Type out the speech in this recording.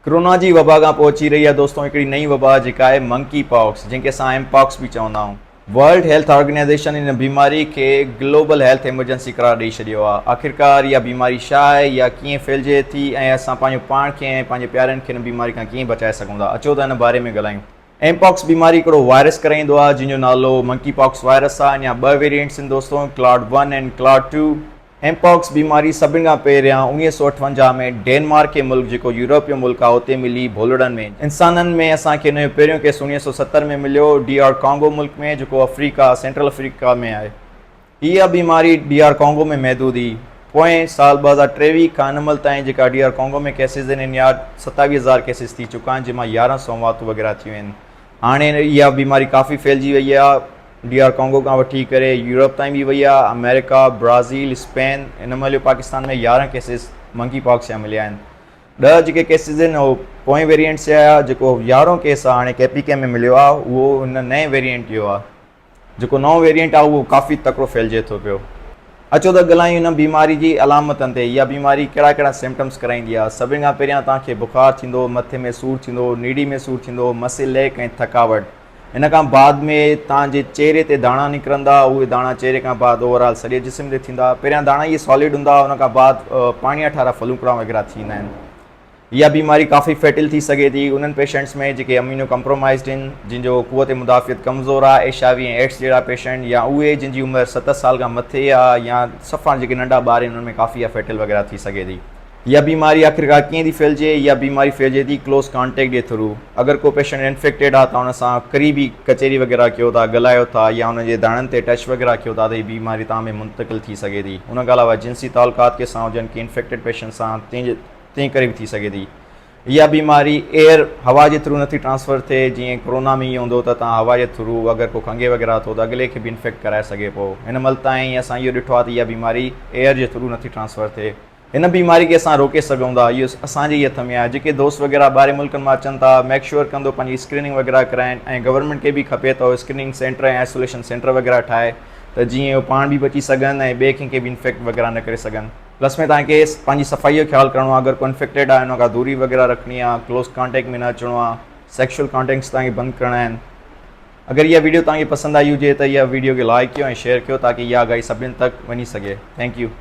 Corona جي وبا کان پوء اچي رهي آهي دوستو هڪڙي نئين وبا جيڪا آهي منڪي پاڪس جنهن کي اسان ايم پاڪس به چوندا آهيون. ورلڊ هيلٿ آرگنائيزيشن ان بيماري کي گلوبل هيلٿ ايمرجنسي قرار ڏئي ڇڏيو آهي. آخرڪار اها بيماري ڇا آهي، اها ڪيئن ڦهلجي ٿي ۽ اسان پنهنجو پاڻ کي ۽ پنهنجي پيارن کي ان بيماري کان ڪيئن بچائي سگهون ٿا اچو ته ان باري ۾ ڳالهايون. ايم پاڪس بيماري هڪڙو وائرس ڪرائيندو آهي جنهن جو نالو منڪي پاڪس وائرس آهي. اڃا ٻه ويريئنٽس آهن دوستو clade 1 ۽ clade 2. M pox بيماري سڀن کان پهريان 1958 ۾ ڊينمارڪ کي ملڪ جيڪو يورپ جو ملڪ آهي اتي ملي ڀولڙن ۾. انسانن ۾ اسان کي ان جو پهريون ڪيس 1970 ۾ مليو ڊي آر ڪانگو ملڪ ۾ جيڪو آفريڪا سينٽرل آفريڪا ۾ آهي. اها بيماري ڊي آر ڪانگو ۾ محدود هئي. پوئين سال 2023 کان هن مهل تائين جيڪا ڊي آر ڪانگو ۾ ڪيسز آهن ان جا 27,000 ڪيسز ٿي چڪا آهن جنهن مان 1100 موتون وغيره ٿيون آهن. هاڻي اها بيماري ڪافي ڦهلجي وئي آهي. ڊي آر ڪانگو کان وٺي ڪري يورپ تائين به وئي آهي. آمريڪا، برازيل، اسپين، هن مهل جو پاڪستان ۾ 11 ڪيسز منڪي پاڪس جا مليا آهن. 10 جيڪي ڪيسز آهن اهو پوئين ويريئنٽ جا آهيا، جيڪو يارهون ڪيس آهي هاڻي ڪي پي ڪي ۾ مليو آهي اهو هن نئين ويريئنٽ جو آهي. جيڪو نئون ويريئنٽ آهي اهو ڪافي تڪڙو ڦهلجي ٿو پيو. اچو ته ڳالهايون هن بيماري جي علامتن تي. اها بيماري ڪهڙا ڪهڙا سمپٽمس ڪرائيندي آهي. سڀني کان پهريان توهان کي بخار ٿيندو، مٿي ۾ سور ٿيندو، نيڙي ۾ سور ٿيندو، مسل ايڪ ۽ ٿڪاوٽ. ان کان بعد ۾ توهان جي چهري تي داڻا نڪرندا، اهي داڻا چهري کان بعد اوور آل سڄي جسم تي ٿيندا. پهريان داڻا اهي سالڊ هوندا، ان کان بعد پاڻيا ٺارا ڦلوڪڙا وغيره ٿيندا آهن. اها بيماري ڪافي فيٽل ٿي سگهي ٿي انهن پيشنٽس ۾ جيڪي اميونو ڪمپرومائزڊ آهن، جن جو قوت مدافعت ڪمزور آهي، ايڇ I V ۽ AIDS جهڙا پيشنٽ يا اهي جن جي عمر 70 سال کان مٿي آهي يا صفا جيڪي ننڍا ٻار آهن انهن ۾ ڪافي اها فيٽل وغيره ٿي سگهي ٿي. اها بيماري آخرڪار ڪيئن ٿي ڦهلجي؟ اها بيماري ڦهلجي ٿي ڪلوز ڪانٽيڪٽ جي ٿرو. اگر ڪو پيشنٽ انفيڪٽيڊ آهي ته ان سان قريبي ڪچهري وغيره ڪيو ٿا، ڳالهايو ٿا يا ان جي داڻن تي ٽچ وغيره ڪيو ٿا ته هي بيماري توهان ۾ منتقل ٿي سگهي ٿي. ان کان علاوه جنسي تعلقات ڪنهن سان هجن ڪنهن انفيڪٽيڊ پيشنٽ سان تنهن ڪري به ٿي سگهي ٿي. اها بيماري ايئر، هوا، جي ٿرو نٿي ٽرانسفر ٿئي جيئن ڪرونا ۾ ائين هوندو ته توهان هوا جي ٿرو اگر ڪو کنگهي وغيره ٿو ته اڳلي کي به انفيڪٽ ڪرائي سگهي پيو. هن مهل تائين اسان اهو ڏٺو آهي ته اها بيماري ايئر جي ٿرو نٿي ٽرانسفر ٿئي. هن بيماري کي اسان روڪي سگهون ٿا اهو اسان جي ئي هٿ ۾ آهي. جيڪي دوست وغيره ٻاهرين ملڪن مان اچن ٿا ميڪ شوئر ڪندو پنهنجي اسڪريننگ وغيره ڪرائين ۽ گورنمينٽ کي به کپي ته اهو اسڪريننگ سينٽر ۽ آئسوليشن سينٽر وغيره ٺاهي ته جيئن اهو پاڻ به بچي سگهن ۽ ٻئي ڪنهن کي به انفيڪٽ وغيره نه ڪري سگهن. پلس ۾ توهان کي پنهنجي صفائي جو خيال ڪرڻو آهي اگر ڪو انفيڪٽيڊ آهي ان کان دوري وغيره رکڻي آهي ڪلوز ڪانٽيڪٽ ۾ نه اچڻو آهي سيڪشوئل ڪانٽيڪٽس توهان کي بند ڪرڻا آهن. اگر اها ويڊيو توهان کي پسند آئي هجي ته اها ويڊيو کي لائڪ ڪيو ۽ شيئر ڪيو تاڪه اها آگاهي سڀني تڪ وڃي سگهي. Thank you.